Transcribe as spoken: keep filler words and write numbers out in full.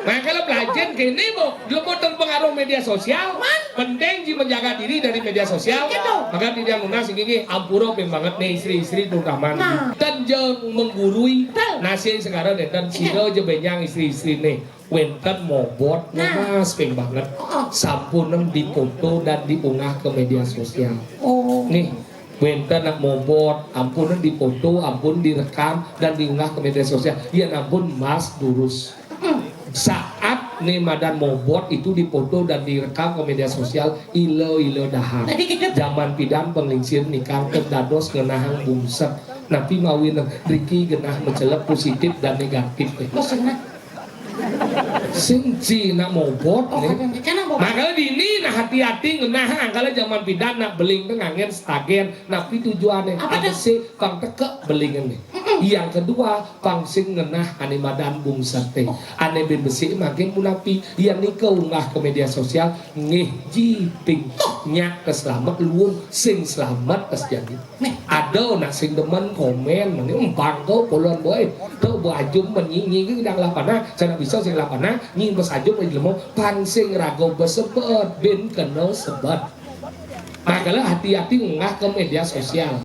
Nah, kalau belajar kene mau, dia mau terpengaruh media sosial. Penting ji menjaga diri dari media sosial. Maka dia nunas gini, ampura ping banget nih istri-istri terutama. Nah. Dan jeng menggurui. Betul. Nasi sekarang dan sira je benyang istri-istri nih. Wenten mobot. Nah. Nunas ping banget. Oh. Sampunen dipoto dan diunggah ke media sosial. Oh. Nih, wenten nak mobot, ampunen dipoto, ampun direkam dan diunggah ke media sosial. Ya ampun, Mas, durus. Saat nih madan mobot itu dipoto dan direkam ke media sosial, ilo-ilo dahar. Zaman pidan penglingsir nikang kedados ngenahang bungset. Napi mawin riki genah mecelep positif dan negatif. Sing ji nak mobot nih. Makanya dini nah hati-hati ngenah angkala zaman pidan nak beling nganggen stagen. Napi tujuannya? Apa tuh? Sih pang teke belingan nih. Yang kedua, pang sing ngenah ane madan bungsete. Ane ben besik makin munapi. Yang nika unggah ke media sosial, ngeh ji ping nyak ke selamat luung, sing selamat pas jadi. Ada nak sing demen komen, mani empang ko polon boy. Ko bu ajum menyi nyi ke dang lapana, sana bisa sing lapana, nyi bes ajum aja lemo, pang sing rago besebet, ben kena sebet. Makanya hati-hati unggah ke media sosial.